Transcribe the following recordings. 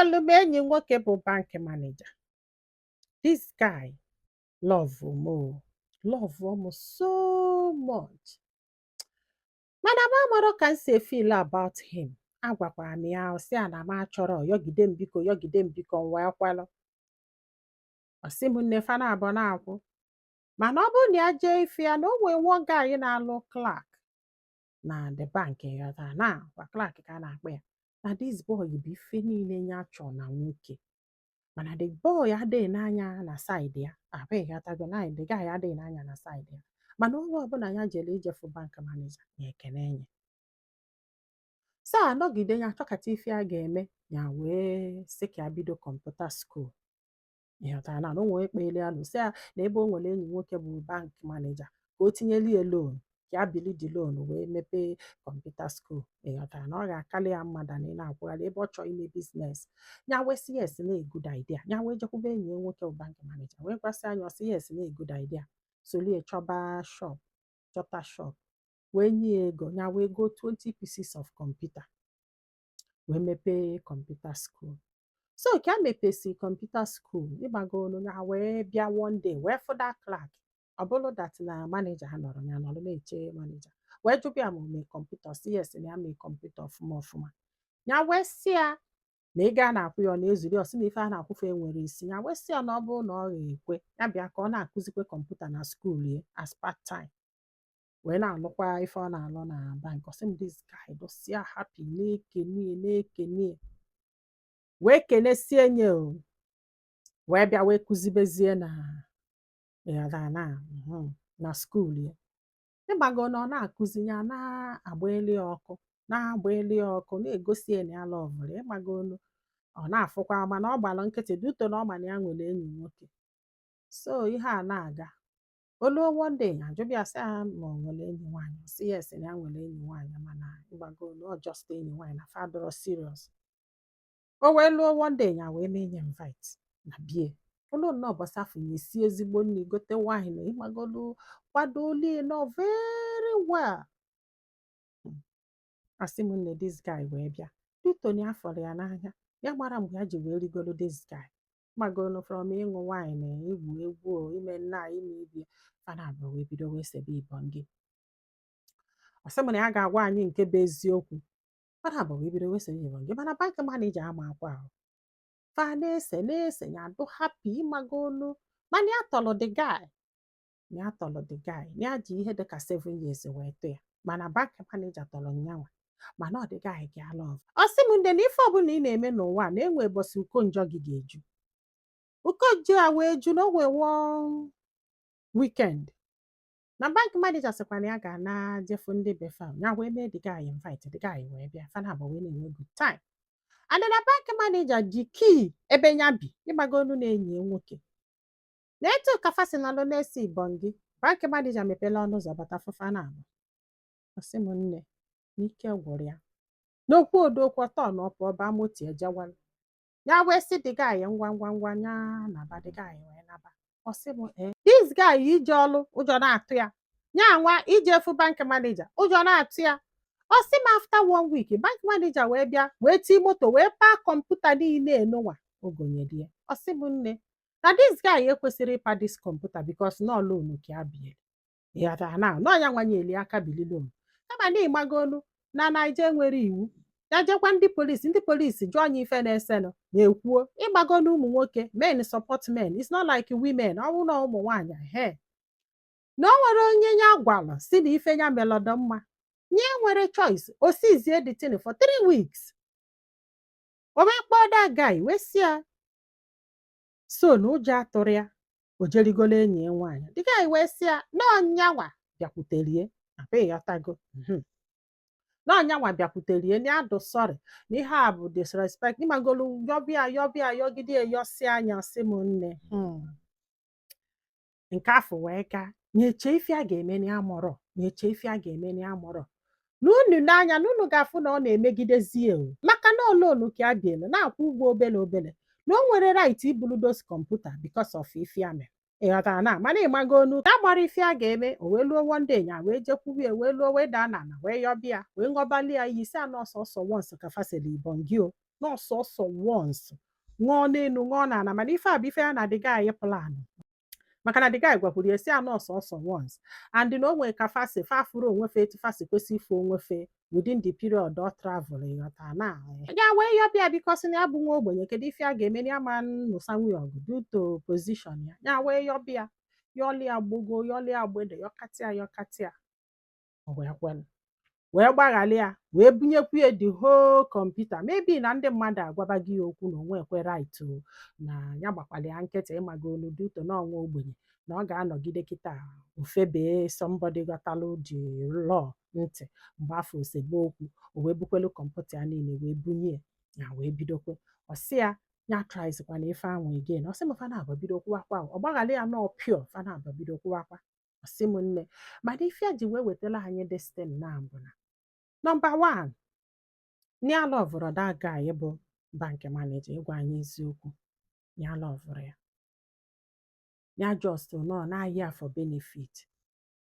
Enwere m enyi nwoke bụ bank manager. This guy love m o, love m so much. Mana m amarọ ka m si feel about him. Agwakwara m ya, ọ sị ya na m achọrọ, yọgide m biko, yọgide m biko, m wee kwelụ. Ọ sị m nne, fa na-abụ na-akwụ. Mana ọ bụrụ na ya jee ife ya na o nwee one guy na-alụ clerk na the bank, ịghọtara na kwa clerk ka a na-akpọ ya. Na this boy bụ ife niile ya chọrọ na nwoke. Mana the boy adịghị n'anya na side ya. Ahụ ịghọtago na the guy adịghị n'anya na side ya. Mana oge ọbụla ya jere ijefu bank manager, ya ekene ya. So anọgide ya achọkata ife a ga-eme, ya wee sị ka ya bido computer school. Ịghọtara na o nwee kpeli ya nụ sị ya na ebe o nwere enyi nwoke bụ bank manager, ka o tinyelu ya loan, ka ya bili the loan wee mepee computer school. Ịghọtara na ọ ga-akalị ya mma than ị na-akwụgharị ebe ọ chọrọ ime business. Ya wee sị yes, na a good idea. Ya wee jekwube enyi ya nwoke bụ bank manager wee gwasị anya, ọ sị yes, na a good idea. Solie chọba shop, chọta shop, wee nye ya ego, ya wee go 20 pieces of computer wee mepee computer school. So ka a mepesi computer school, ịgbagolu ya wee bịa one day wee fụ that clerk. Ọ bụrụ that na manager ha nọrọ, ya nọrọ na-eche manager, wee jụbịa ya ma o mee kọmputa. Ọ sị yes, na ya mee kọmputa ọfụma ọfụma. Ya wee sị ya na ego a na-akwụ ya ọ na-ezuru ya. Ọ sị na ife a na-akwụfe enwere isi. Ya wee sị ya na ọ bụrụ na ọ ga-ekwe, ya bịa ka ọ na-akụzikwe kọmputa na school ya as part time, wee na-alụkwa ife ọ na-alụ na bank. Ọ sị m this guy dụsịa happy, na-ekenie na-ekenie, wee kenesie nye o, wee bịa wee kụzibezie na, ịghọtara na na school ya. Ịgbago na ọ na-akụzi, ya na-agba elu ya ọkụ, na-agba elu ya ọkụ, na-egosi ya na ya loverụ ya. Ịgbagolu ọ na-afụkwa, mana ọ gbara nkịtị due to na ọ ma na ya nwere enyi nwoke. So ihe a na-aga oluo, one day ajụbịa sị ya ma ọ nwere enyi nwaanyị. Ọ sị yes, na ya nwere enyi nwaanyị, mana ịgbagolu ọ just enyi nwaanyị, na fa adịrọ serious. O wee luo one day, ya wee mee ya invite na bie olu nnọọ. Ụbọchị afọ ya esi ezigbo nri, gote wine, ịgbagolu kwadolie nọ very well. Asị m nne, this guy wee bịa due to na ya fọrọ ya n'anya. Ya gbara mgbe ya ji wee rigolo this guy, magolu from ịṅụ wine, igwu egwu, o ime nna ime ibie fana abụọ, wee bido wee sebe ibongi. Ọ sị m na ya ga-agwa anyị nke bụ eziokwu. Fana abụọ wee bido wee sebe ibongi, mana bank manager ama akwa ahụ. Fa na-ese na-ese, ya adụ happy, ịmagolu, mana ya tọrọ the guy, na ya tọrọ the guy, na ya ji ihe dịka 7 years wee tụ ya, mana bank manager tọrọ nyanwa, mana ọ dị guy ga love. Ọ sị m nde na ife ọbụla ị na-eme n'ụwa a, na enwe ụbọchị ukonjọ gị ga-eju. Ukonjọ a wee ju na o nwee one weekend na bank manager sịkwa na ya ga-ana jefu ndị befa. Ya wee mee the guy invite, the guy wee bịa, fana abụọ wee na-enwe good time. And na bank manager ji key ebe ya bi, ịgbagolu na enyi ya nwoke na etu ka fa si nọlụ na-ese ibongi. Bank manager mepela ọnụ ụzọ bata fụfa na abụ. Ọ sị m nne, n'ike gwụrụ ya n'okwu odokwu ọtọ na ọ pụọ baa moto ejewalụ. Ya wee sị the guy ngwa ngwa ngwa nya naba. The guy wee naba. Ọ sị m ee, this guy ije ọlụ, ụjọ na-atụ ya, nya nwa ije fụ bank manager, ụjọ na-atụ ya. Ọ sị m after one week, bank manager wee bịa wee tii moto wee paa kọmputa niile enunwa ogonyere ya. Ọ sị m nne, na this guy ekwesịrị ịpa this kọmputa because nọ loan ka ya bie, ịghọtara na nọ ya nwanyeli aka bili loan, kama na ịmagolu na Naija nwere iwu, ya jekwa ndị polisi, ndị polisi jụọ anya ife na-esenụ, ya ekwuo. Ịgbagolu ụmụ nwoke, men support men, it's not like women. Ọ bụrụ na ụmụ nwaanyị he na o nwere onye ya gwara si na ife ya melọdọ mma, nye nwere choice. O sizie the thing for 3 weeks, o wee kpọọ that guy wee sị ya so na ụjọ atụrụ ya, o jerigolo enyi ya nwaanyị. The guy wee sị ya na ọnyanwa bịakwuterie akpa, ịghọtago, na ọnyanwa bịakwuterie, na ya dụ sorry, na ihe a bụ disrespect. Ịmagolu yọbịa yọbịa yọgide yọsi anya. Sị m nne, nke afọ wee gaa, nyeche ife a ga-eme na ya mụrọ, nyeche ife a ga-eme na ya mụrọ, na unu n'anya na unu ga-afụ na ọ na-emegidezie o, maka na olonu ka a bielu na-akwụ ụgwọ obele obele, na o nwere right ibulu those kọmputa because of ife ya mere, ịghọtara na. Mana ịmago onu ka gbara ife a ga-eme. O wee luo one day, ya wee jekwubi, wee luo, wee daa n'ala, wee yọbịa, wee ṅụọbali ya iyi, si anọ sọsọ once ka fasịrị ibongi o. N'ọsọsọ once, ṅụọ n'elu, ṅụọ n'ala. Mana ife a bụ ife ya na the guy plan, maka na the guy gwakwuru ya si ya n'ọsọsọ once, and na o nwere ka fa si fa fụrụ onwe fe, etu fa si kwesị ife onwe fe within the period ọ travel. Ịghọta na ya wee yọbịa, because na ya bụ nwa ogbenye, kedu ife a ga-eme na ya ma nụsa nwunye ọgụ due to position ya. Ya wee yọbịa, yọlịa gbogo, yọlịa gbede, yọkatịa yọkatịa, o wee kwelụ, wee gbaghalị ya, wee bunyekwu ya the whole computer. Maybe na ndị mmadụ agwaba gị ya okwu na onwe ekwe right o, na ya gbakwala ya nkịtị, ịmago olu due to na ọnwa ogbenye, na ọ ga-anọgide kịta ofebee somebody ghọtalụ the law ntị mgbe afọ osebe okwu. O wee bukwelu kọmputa ya niile wee bunye ya, ya wee bidokwe. Ọ sị ya ya tryzikwana ife ahụ again. Ọ sị m fana abụọ bido kwụwakwa, ọ gbaghalị ya nọọ pure, fana abụọ bido kwụwakwa. Ọ sị m nne, mana ife a ji wee wetara anyị this thing na bụ na number one, ya loveụrụ that guy bụ bank manager. Ịgwa anyị eziokwu, ya loveụrụ ya, ya just nọ na-ahịa for benefit,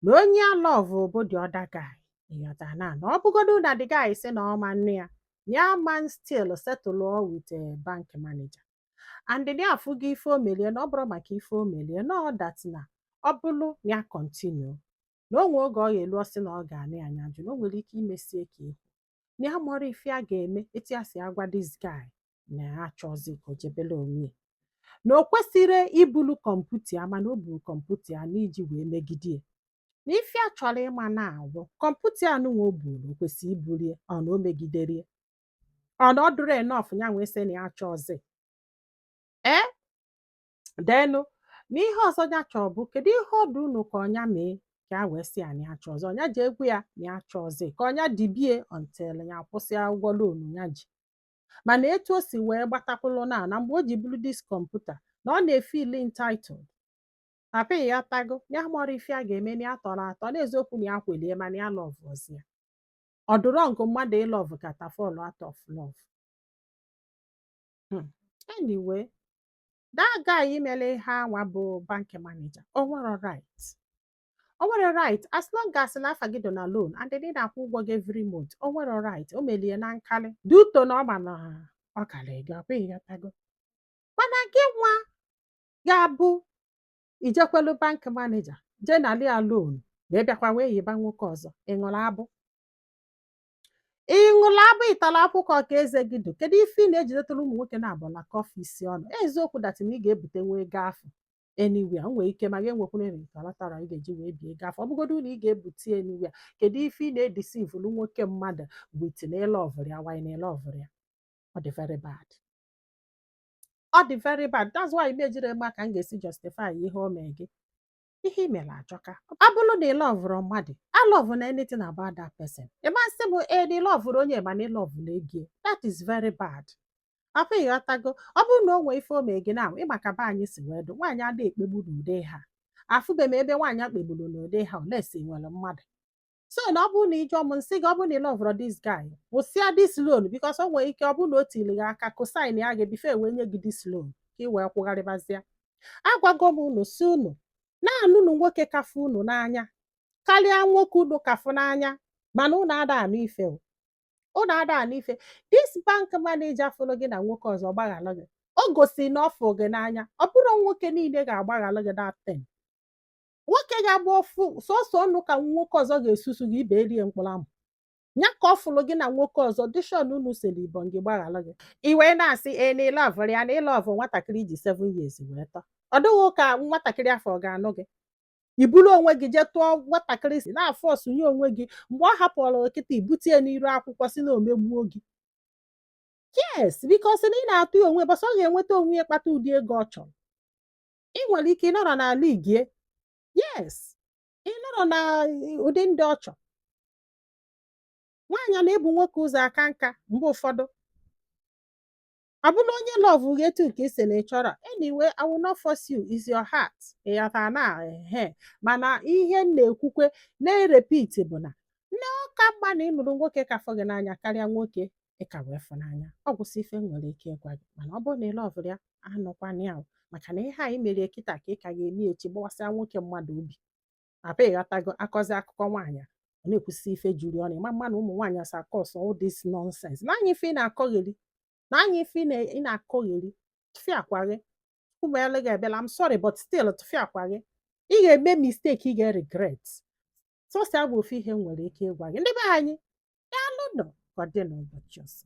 na onye ya love bụ the other guy. Ịghọta na ọ bụgodu na the guy sị na ọ ma nne ya, ya man still settle with a bank manager, and ya afụgo ife o melie, na ọ bụrụ maka ife o melie na ọ that na ọ bụrụ na ya continue, na o nwee oge ọ ga-elu, ọ sị na ọ ga-anụ ya, anya jụ na o nwere ike imesie ka ekwu na ya mara ife a ga-eme, etu ya si agwa this guy na ya achọzi ka o jebele onwe ya, na o kwesịrị ibulu kọmputa ya, mana o buru kọmputa ya n'iji wee megide ya. Na ife a chọrọ ịma na awụ kọmputa ya nụnwa o buru, o kwesịrị ibulie, ọ na o megiderie, ọ na ọ dụrụ enough ya wee sị na ya achọzi ee. Denụ na ihe ọzọ ya chọrọ bụ, kedu ihe ọ dị unu ka ọnya mee ka a wee sị ya na ya chọọ ọzọ? Ọnya ji egwu ya na ya chọọzi ka ọnya dibie until ya akwụsị ụgwọ loan ya ji. Mana etu o si wee gbatakwụlụ na mgbe o ji buru this kọmputa, na ọ na-efeel entitled. Papa ya tago ya mara ife a ga-eme, na ya tọrọ atọ n'eziokwu, na ya kwelie, mana ya love ọzi ya. Ọ dụrọ nke mmadụ ịlove ka ta fall out of love. Anyway, that guy mere ihe anwa bụ bank manager, o nwere right, o nwere right as long as na afa gị dị na loan and ị na-akwụ ụgwọ gị every month. O nwere right. O melie na nkalị due to na ọ ma na ọ kara ego ọkwa. Ịghọtago? Mana gị nwa ga-abụ ijekwelu bank manager jee nali ya loan, wee bịakwa wee yiba nwoke ọzọ, ị ṅụrụ abụ, ị ṅụrụ abụ, ịtara akwụkwọ ka eze gị dị. Kedu ife ị na-ejidetara ụmụ nwoke na-abụ na kọfị isi ọnụ? Eziokwu that na ị ga-ebute nwa ego afọ anywhere, o nwere ike ma gị enwekwara collateral ị ga-eji wee bie ego afọ. Ọ bụgodu na ị ga-ebute anywhere, kedu ife ị na-edeceivulu nwoke mmadụ with na ịloveụrụ ya? Why na ịloveụrụ ya? Ọ dị very bad, ọ dị very bad. That's why m ejiri mma ka m ga-esi justify ihe o mee gị. Ihe i mere ajọka. Ọ bụrụ na ị loveụrụ mmadụ, alove na anything about that person, ị ma sị bụ ee na ị loveụrụ onye, mana ị loveụrụ ego, that is very bad. Afọ ịghọtago? Ọ bụrụ na o nwee ife o mee gị na ịma ka be anyị si wee dụ, nwaanyị ada ekpegbu n'ụdị ha. Afụbe m ebe nwaanyị akpegburu n'ụdị ha olesi nwere mmadụ. So na ọ bụrụ na ịjụọ m, nsị gị, ọ bụrụ na ị loveụrụ this guy, kwụsịa this loan, because o nwere ike ọ bụrụ na o tiri gị aka cosign ya gị before wee nye gị this loan ka ị wee kwụgharịbazịa. Agwago m unu si unu na-anụnụ nwoke kafụ unu n'anya karịa nwoke unu kafụ n'anya, mana unu ada anụ ife o, unu ada anụ ife. This bank manager fụrụ gị na nwoke ọzọ gbaghalụ gị, o gosi na ọ fụ gị n'anya. Ọ bụrụ nwoke niile ga-agbaghalụ gị that thing. Nwoke ga-agba ofu sọsọ ọnụ ka nwoke ọzọ ga-esusu gị ibe erie mkpụrụ amụ ya ka ọ fụrụ gị na nwoke ọzọ dishon unu sere ibọn gị gbaghalụ gị, i wee na-asị e na ịloveụrụ ya, na ịlove nwatakịrị ji 7 years wee tọọ. Ọ dịghị ka nwatakịrị afọ ọ ga-anụ gị. I buru onwe gị jee tụọ nwatakịrị si na-afọ ọsụnye onwe gị mgbe ọ hapụrụ kịta, ibute ya n'iru akwụkwọ si na omegbuo gị. Yes, because na ị na-atụ ya onwe bọsọ, ọ ga-enweta onwe ya kpata ụdị ego ọ chọrọ. Ị nwere ike ịnọrọ n'ala igie. Yes, ị nọrọ na ụdị ndị ọ chọrọ. Nwaanyị na-ebu nwoke ụzọ aka nka mgbe ụfọdụ, ọ bụrụ onye love gị etu nke isi na ị chọrọ. Anyway, I will not force you, is your heart. Ịghọtara na ehe? Mana ihe m na-ekwukwe na-erepeat bụ na nne, ọ ka mma na ị nụrụ nwoke ka fụ gị n'anya karịa nwoke ị ka wee fụ n'anya. Ọ gwụsị ife m nwere ike ịgwa gị. Mana ọ bụrụ na ị loveụrụ ya, anụkwana ya o, maka na ihe a ị merie kịta ka ị ka ga-eme echi, gbawasịa nwoke mmadụ obi. Papa, ịghọtago? Akọzi akụkọ nwaanyị, ọ na-ekwusi ife juru ọnụ. Ịma mma na ụmụ nwaanyị asa cause all this nonsense n'anya ife ị na-akọgheri. Na anya ife ị na-akọgheri, tụfịakwa gị ụmụelu gị ebela. I'm sorry, but still, tụfịakwa gị, ị ga-eme mistake ị ga-regret. Sọsọ ya bụ ofu ihe m nwere ike ịgwa gị. Ndị be anyị, daalụ nọ. Ka ọ dị n'ụbọchị ọzọ.